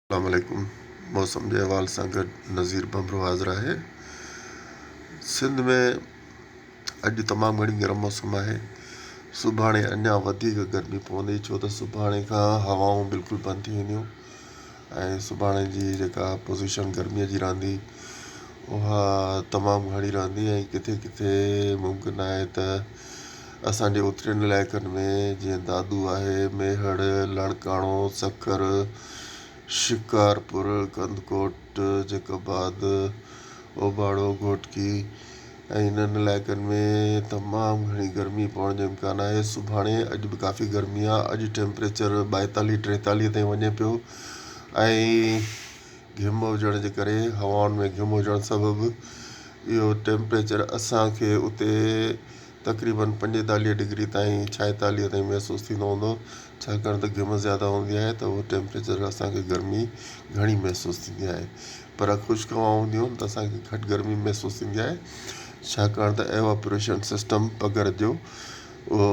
السلام عليڪم موسم جي حوالي سان گڏ نظير ڀنڀرو حاضر آهي سنڌ ۾ اڄ تمام گهڻي گرم موسم آهي سڀاڻي اڃا وڌيڪ گرمي پوندي ڇو ته سڀاڻي کان هوائون بلڪل بند ٿي وينديون ۽ سڀاڻي جي جيڪا پوزيشن گرمي جي رهندي اها تمام گهڻي رهندي ۽ ڪٿي ڪٿي ممڪن آهي ته اسانجي اترين علائقن ۾ جيئن دادو آهي ميهڙ لاڙڪاڻو سکر شڪارپور، ڪنڌڪوٽ، جيڪب آباد، اوٻاڙو، گهوٽڪي ۽ انهن علائقن ۾ تمام گهڻي گرمي پوڻ جو امڪان آهي سڀاڻي اڄ به ڪافي گرمي آهي اڄ ٽيمپريچر ٻائيتاليهه ٽيتاليهه تائين وڃي پيو ۽ گهم هجڻ جي ڪري هوائن ۾ گهم هجڻ سبب اهو ٽيمپريچر اسانکي اتي تقريبن پنجيتاليهه ڊگري تائين ڇائيتاليهه تائين محسوس ٿيندو هوندو ڇاڪاڻ ته گهم زياده هوندي آهي ته اهو ٽيمپريچر اسان کي گرمي گهڻي محسوس ٿيندي آهي پر خشڪ هوائون هونديون آهن ته اسان کي گهٽ گرمي محسوس ٿيندي آهي ڇاڪاڻ ته ايواپريشن سسٽم پگهر جو اهو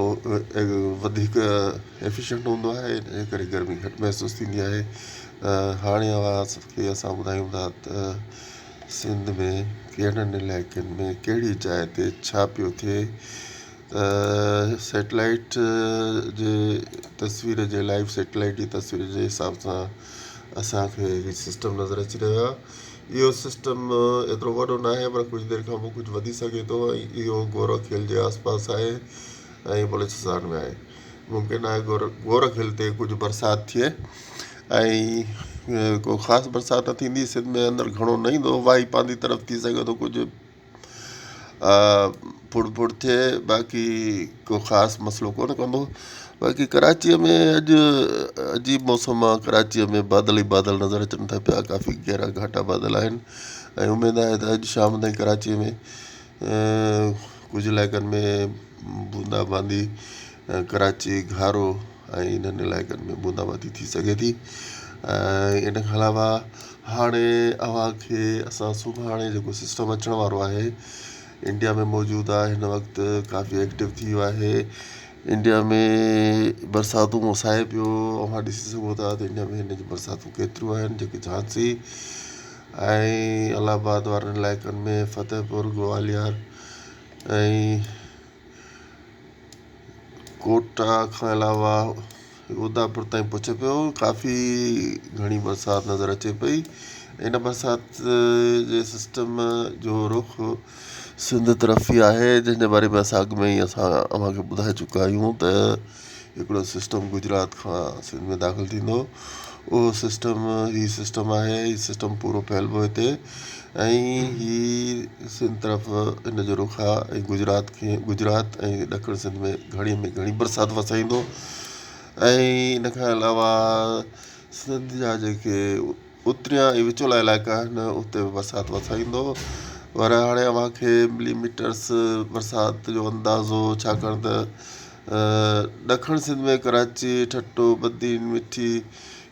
وڌيڪ ايفيشنٽ هوندو آهي ان جي ڪري گرمي گهٽ محسوس ٿيندي آهي هاڻي اوهان کي اسان ٻڌايون ٿا ته سنڌ ۾ ڪهڙن علائقن ۾ ڪهڙي جاء تي ڇا پيو ٿئي ته سيٽلائيٽ جي تصوير جي لائيو سيٽلائيٽ جي تصوير جي حساب سان اسانکي هي سسٽم نظر اچي رهيو آهي اهو سسٽم ايترو وڏو نه آهي پر ڪجهه دير کان پوءِ ڪجهه وڌي سگهي ٿو ۽ اهو گورک هل جي آس پاس آهي ۽ بلوچستان ۾ آهي ممڪن آهي گورک هل تي ڪجهه برسات ٿئي ۽ ڪو خاص برسات نه ٿيندي سنڌ ۾ اندر گهڻو نه ايندو وائي پانڌي طرف ٿي سگهي ٿو ڪجهه ڦڙ ڦڙ ٿئي باقي ڪو خاص مسئلو ڪونه ڪندو باقي ڪراچيء ۾ اڄ عجيب موسم آهي ڪراچيء ۾ بادل ئي بادل نظر اچن ٿا پيا ڪافي گهرا گهاٽا بادل آهن ۽ اميد آهي ته اڄ شام تائين ڪراچيء ۾ ڪجهه علائقن ۾ بوندا باندي ڪراچي گهارو ۽ انهن علائقن ۾ بوندا باندي ٿي سگهي ٿي ۽ ان کان علاوه هاڻي اوهان کي اسان سڀاڻي جيڪو سسٽم اچڻ وارو آهي انڊيا ۾ موجود آهي هن وقت ڪافي ايڪٽو ٿي ويو آهي انڊيا ۾ برساتون وسائي پيو اوهان ڏسي سگهو ٿا ته انڊيا ۾ هن جون برساتون ڪيتريون آهن جيڪي جهانسي ۽ الهه آباد وارن علائقن ۾ فتح پور گواليار ۽ ڪوٽا کان علاوه اديپور تائين پهچي پيو ڪافي گهڻي برسات نظر اچي پئي ان برسات جي سسٽم جو رخ سنڌ طرف ئي آهي جنهن جي باري ۾ اسان اڳ ۾ ئي اسان اوهان کي ٻڌائي چڪا آهيون ته هڪڙو سسٽم گجرات کان سنڌ ۾ داخل ٿيندو اهو سسٽم هي سسٽم آهي هي سسٽم پورو ڦهلبو هتي ۽ هي سنڌ طرف ان جو رخ آهي ۽ گجرات کي گجرات ۽ ڏکڻ سنڌ ۾ گهڻي ۾ گهڻي برسات وسائيندو ۽ ان کان علاوه سنڌ جا جيڪي اتريان ۽ وچولا علائقا آهن اتي به برسات وسائيندو پر هاڻي اوهان کي ملي ميٽرس برسات جو اندازو ڇاڪاڻ ته ڏکڻ سنڌ ۾ ڪراچي ٺٽو بدين مٺي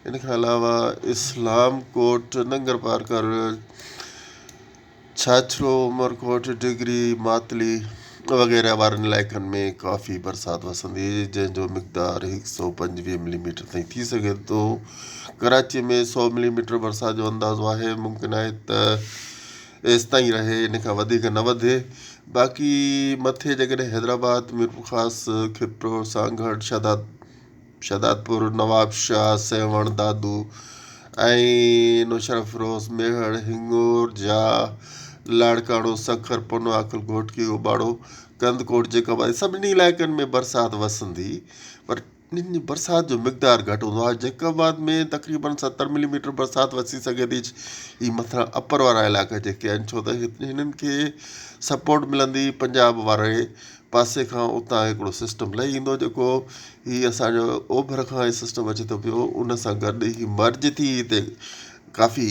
ان کان علاوه اسلام ڪوٽ ننگر پارڪر ڇاڇرو عمرڪوٽ ڊگري ماتلي وغيره وارن علائقن ۾ ڪافي برسات وسندي جنهن جو مقدار هڪ سو پنجويهه ملي ميٽر تائين ٿي سگهي ٿو ڪراچي ۾ سو ملي ميٽر برسات جو اندازو آهي ممڪن آهي ته ايستائين رهي ان کان وڌيڪ نه وڌي باقي مٿي جيڪڏهن حيدرآباد ميرپورخاص کپرو سانگهڙ شهداد شهدادپور، نوابشاهه، سيوهڻ، دادو ۽ نوشهروفيروز، ميهڙ، هڱورجا، لاڙڪاڻو، سکر، پنوعاقل، گهوٽڪي، اوٻاڙو، ڪنڌڪوٽ، جيڪب آباد سڀني علائقن ۾ برسات وسندي پر انهن جي برسات جو مقدار گهٽ هوندو آهي جيڪب آباد ۾ تقريبن 70 ملي ميٽر برسات وسي سگهي ٿي هي مٿان اپر وارا علائقا جيڪي آهن ڇو ته هنن کي سپورٽ ملندي پنجاب واري پاسي کان اتان هڪڙو سسٽم لهي ايندو جيڪو هي اسانجو اوڀر کان هي سسٽم اچي ٿو پيو ان سان گڏ هي مرج ٿي هتي ڪافي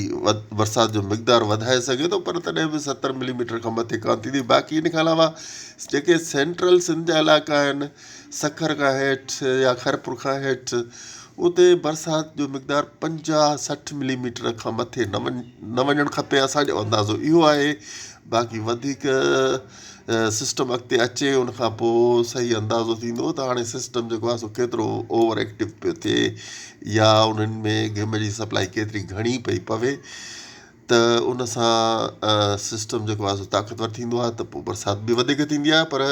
برسات جو مقدار وڌائي سگهي ٿو پر تڏهن به 70 ملي ميٽر کان مٿي ڪانه ٿيندي باقي ان کان علاوه جيڪي سينٽرل سنڌ جا علائقا آهن سکر کان هيٺ يا خيرپور کان هيٺ اتي برسات جو مقدار 50 60 ملي ميٽر کان مٿي نه وڃڻ کپي اسانجو اندازو اهو آهي باقي وڌيڪ سسٽم اڳتي اچي ان کان پوء صحيح اندازو ٿيندو ته هاڻي سسٽم جيڪو آهي سو ڪيترو اوور ايڪٽو پيو ٿئي يا انهن ۾ گهم جي سپلائي ڪيتري گهڻي پئي پوي ته ان سان سسٽم جيڪو آهي سو طاقتور ٿيندو آهي ته پوء برسات به وڌيڪ ٿيندي آهي پر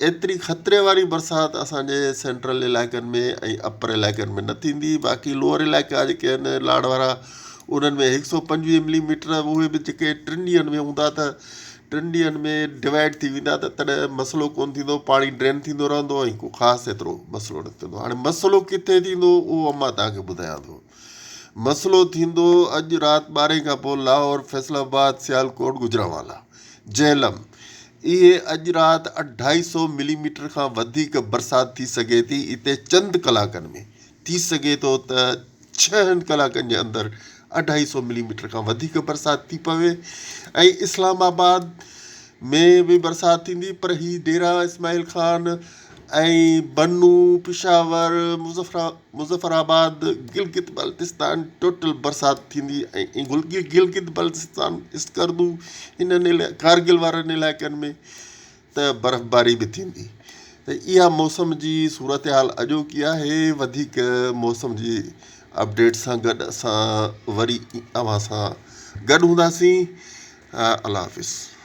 ايتري خطري واري برسات اسانجي سينٽرل علائقن ۾ ۽ اپر علائقن ۾ نه ٿيندي باقي لوئر علائقا جيڪي آهن لاڙ وارا انهن ۾ هڪ سو 25 ملي ميٽر اهي به جيڪي ٽن ڏينهن ۾ هوندا ته ٽن ڏينهن ۾ ڊوائيڊ ٿي ويندا ته تڏهن مسئلو ڪونه ٿيندو پاڻي ڊرين ٿيندو رهندو ۽ ڪو خاص ايترو مسئلو نه ٿيندو هاڻي مسئلو ڪٿي ٿيندو اهو مان توهان کي ٻڌايان ٿو مسئلو ٿيندو اڄ رات 12 کان پوء لاهور فيصل آباد سيالڪوٽ گجرانوالا جهلم اهي اڄ رات اڍائي سو ملي ميٽر کان وڌيڪ برسات ٿي سگهي ٿي اتي چند ڪلاڪن ۾ ٿي سگهي ٿو ته ڇهن ڪلاڪن جي اندر اڍائي سو ملي ميٽر کان وڌيڪ برسات ٿي پوي ۽ اسلام آباد ۾ به برسات ٿيندي پر هي ڊيرا اسماعيل خان ۽ بنو پشاور مظفر آباد گلگت بلتستان ٽوٽل برسات ٿيندي ۽ گلگت بلتستان اسڪردو انهن ڪارگل وارن علائقن ۾ ته برفباري به ٿيندي ته اها موسم جي صورتحال اڄوڪي آهي وڌيڪ موسم جي اپڊيٽ سان گڏ اسان وري اوهان سان گڏ هونداسين الله حافظ.